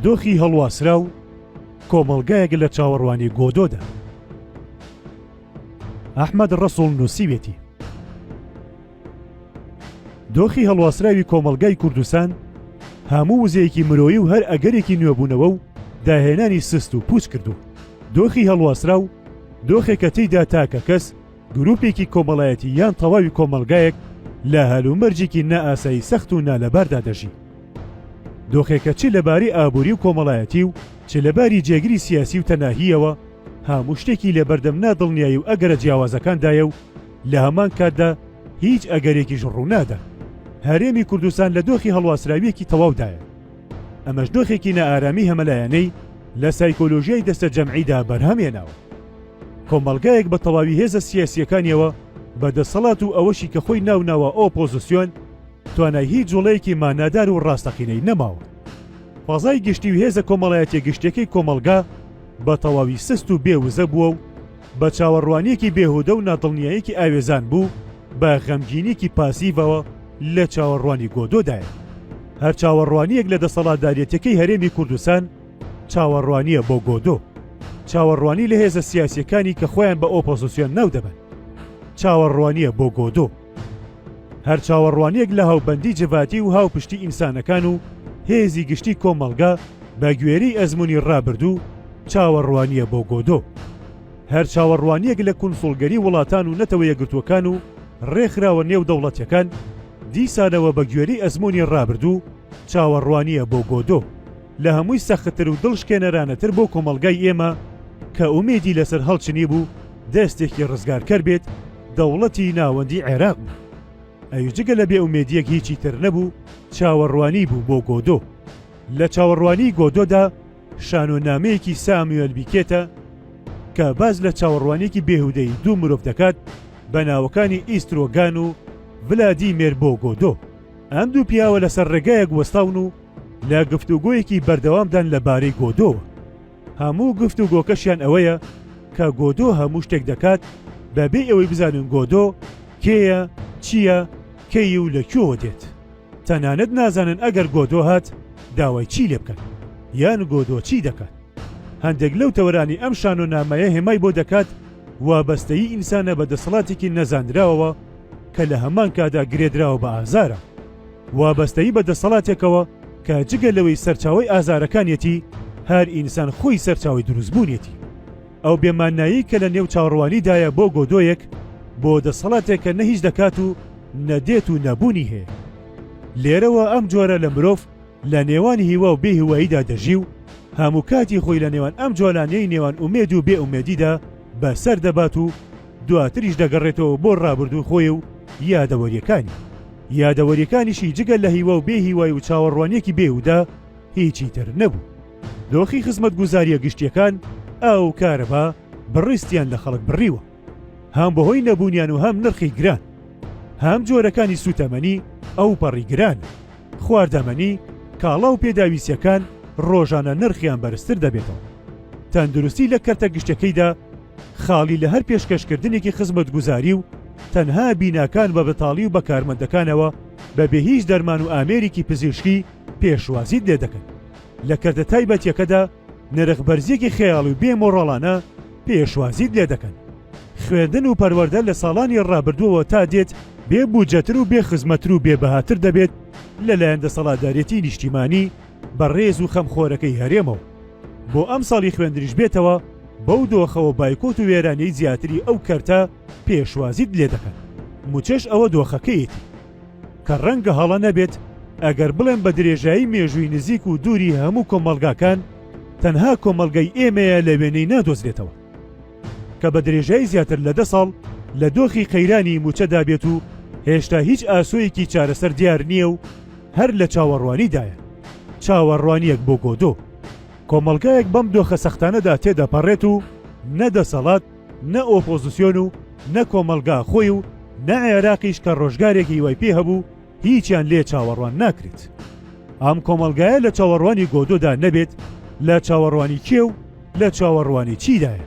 دۆخی هەڵواسراو، کۆمەڵگایەک لە چاوەڕوانی گۆدۆدا. ئەحمەد ڕەسوڵ نووسیوێتی. دۆخی هەڵواسراوی کۆمەڵگای کوردستان هەموو وزەیەکی مرۆیی و هەر ئەگەرێکی نوێبوونەوە و داهێنانی سست و پوچ کردووە. دۆخی هەڵواسراو دۆخێکە تێیدا تاکە کەس، گروپێکی کۆمەڵایەتی یان تەواوی کۆمەڵگایەک لە هەلومەرجێکی نائاسایی سەخت و نالەباردا دەژی. دۆخێکە چ لە باری ئابووری و کۆمەڵایەتی و چ لە باری جێگری سیاسی و تەناهییەوە هەموو شتێکی لەبەردەم نادڵنیایی و ئەگەرە جیاوازەکاندایە و لە هەمان کاتدا هیچ ئەگەرێکیش ڕوونادا. هەرێمی کوردستان لە دۆخی هەڵواسراوییەکی تەواودایە. ئەمەش دۆخێکی نائارامی هەمەلایەنەی لە سایکۆلۆژیای دەستەجەمعیدا بەرهەمهێناوە. کۆمەڵگایەک بە تەواوی هێزە سیاسییەکانیەوە بە دەسەڵات و ئەوەشی کە خۆی ناوناوە ئۆپۆزسیۆن، توانای هیچ جوڵەیەکی مانادار و ڕاستەقینەی نەماوە. فەزای گشتی و هێزە کۆمەڵایەتیە گشتیەکەی کۆمەڵگا بە تەواوی سست و بێ وزە بووە و بە چاوەڕوانیەکی بێهودە و نادڵنیاییەکی ئاوێزان بوو بە غەمگینیەکی پاسیڤەوە لە چاوەڕوانی گۆدۆدایە. هەر چاوەڕوانیەک لە دەسەڵاتداریەتیەکەی هەرێمی کوردستان چاوەڕوانیە بۆ گۆدۆ. چاوەڕوانی لە هێزە سیاسیەکانی کە خۆیان بە ئۆپۆزسیۆن ناو دەبەن. چاوەڕوانیە بۆ گۆدۆ. هەر چاوەڕوانیەک لە هاوبەندی جڤاتی و هاوپشتی ئینسانەکان و هێزی گشتی کۆمەڵگا بە گوێرەی ئەزموونی ڕابردوو چاوەڕوانیە بۆ گۆدۆ. هەر چاوەڕوانیەک لە کونسوڵگەری وڵاتان و نەتەوە یەکگرتووەکان و ڕێکخراوە نێودەوڵەتیەکان دیسانەوە بە گوێرەی ئەزموونی ڕابردوو چاوەڕوانیە بۆ گۆدۆ. لە هەمووی سەختتر و دڵشکێنەرانەتر بۆ کۆمەڵگای ئێمە کە ئومێدی لەسەر هەڵچنیبوو دەستێکی ڕزگارکەر بێت دەوڵەتی ناوەندی عێراق بوو. ئەویش جگە لە بێئومێدییەک هیچی تر نەبوو، چاوەڕوانی بوو بۆ گۆدۆ. لە چاوەڕوانیی گۆدۆدا شانۆنامەیەکی ساموێل بیکێتە کە باس لە چاوەڕوانییەکی بێهودەی دوو مرۆڤ دەکات بە ناوەکانی ئیسترۆگان و ڤلادیمێر بۆ گۆدۆ. ئەم دوو پیاوە لەسەر ڕێگایەک وەستاون و لە گفتوگۆیەکی بەردەوامدان لەبارەی گۆدۆوە. هەموو گفتوگۆکەشیان ئەوەیە کە گۆدۆ هەموو شتێک دەکات بەبێ ئەوەی بزانن گۆدۆ کێیە، چییە، کەی و لە کوێوە دێت. تەنانەت نازانن ئەگەر گۆدۆ هات داوای چی لێ بکەن، یان گۆدۆ چی دەکات. هەندێک لەو تەوەرانەی ئەم شانۆنامەیە هێمای بۆ دەکات وابەستەیی ئینسانە بە دەسەڵاتێکی نەزانراوەوە کە لە هەمان کاتدا گرێدراوە بە ئازارەوە. وابەستەیی بە دەسەڵاتێکەوە کە جگە لەوەی سەرچاوەی ئازارەکانیەتی، هەر ئینسان خۆی سەرچاوەی دروستبوونیەتی. ئەو بێمانایەی کە لە نێو چاوەڕوانیدایە بۆ گۆدۆیەک، بۆ دەسەڵاتێک کە نە هیچ دەکات و نە دێت و نە بوونی هەیە. لێرەوە ئەم جۆرە لە مرۆڤ لە نێوان هیوا و بێهیواییدا دەژی و هەموو کاتی خۆی لە نێوان ئەم جۆلانیەی نێوان ئومێد و بێئومێدیدا بەسەر دەبات و دواتریش دەگەڕێتەوە بۆ ڕابردووی خۆی و یادەوەرییەکانی. یادەوەرییەکانیشی جگە لە هیوا و بێ هیوای و چاوەڕوانییەکی بێهودە هیچی تر نەبوو. دۆخی خزمەتگوزارییە گشتییەکان، ئاو و کارەبا، بڕستیان لە خەڵک بڕیوە. هەم بەهۆی نەبوونیان و هەم نرخی گران. هەم جۆرەکانی سووتەمەنی ئەوپەڕی گرانە. خواردەمەنی، کاڵا و پێداویستییەکان ڕۆژانە نرخیان بەرزتر دەبێتەوە. تەندروستی لە کەرتە گشتیەکەیدا خاڵی لە هەر پێشکەشکردنێکی خزمەتگوزاری و تەنها بیناکان بە بەتاڵی و بە کارمەندەکانەوە بە بێ هیچ دەرمان و ئامێریکی پزیشکی پێشوازیت لێ دەکەن. لە کەرتە تایبەتیەکەدا نرخ بەرزیەکی خەیاڵی و بێ مۆڕاڵانە پێشوازیت لێ دەکەن. خوێندن و پەروەردە لە ساڵانی ڕابردووەوە تا دێت بێ بودجەتر و بێ خزمەتر و بێ بەهاتر دەبێت لەلایەن دەسەڵاتدارێتی نیشتیمانی بەڕێز و خەمخۆرەکەی هەرێمەوە بۆ ئەمساڵی خوێندنیش بێتەوە بەو دۆخەوە بایکۆت و وێرانیی زیاتری ئەو کەرتە پێشوازیت لێدەکەن موچەش ئەوە دۆخەکەیەتی کە ڕەنگە هەڵە نەبێت ئەگەر بڵێم بە درێژایی مێژووی نزیک و دووری هەموو کۆمەڵگاکان تەنها کۆمەڵگەی ئێمەیە لە وێنەی نادۆزرێتەوە کە بە درێژایی زیاتر لە دە ساڵ لە دۆخی قەیرانی موچەدا بێت و هێشتا هیچ ئاسۆیەکی چارەسەر دیار نییە و هەر لە چاوەڕوانیدایە. چاوەڕوانییەک بۆ گۆدۆ. کۆمەڵگایەک بەم دۆخە سەختانەدا تێدەپەڕێت و نە دەسەڵات، نە ئۆپۆزسیۆن و نە کۆمەڵگا خۆی و نە عێراقیش کە ڕۆژگارێک هیوای پێ هەبوو هیچیان لێ چاوەڕوان ناکرێت. ئەم کۆمەڵگایە لە چاوەڕوانی گۆدۆدا نەبێت لە چاوەڕوانی کێ و لە چاوەڕوانی چیدایە؟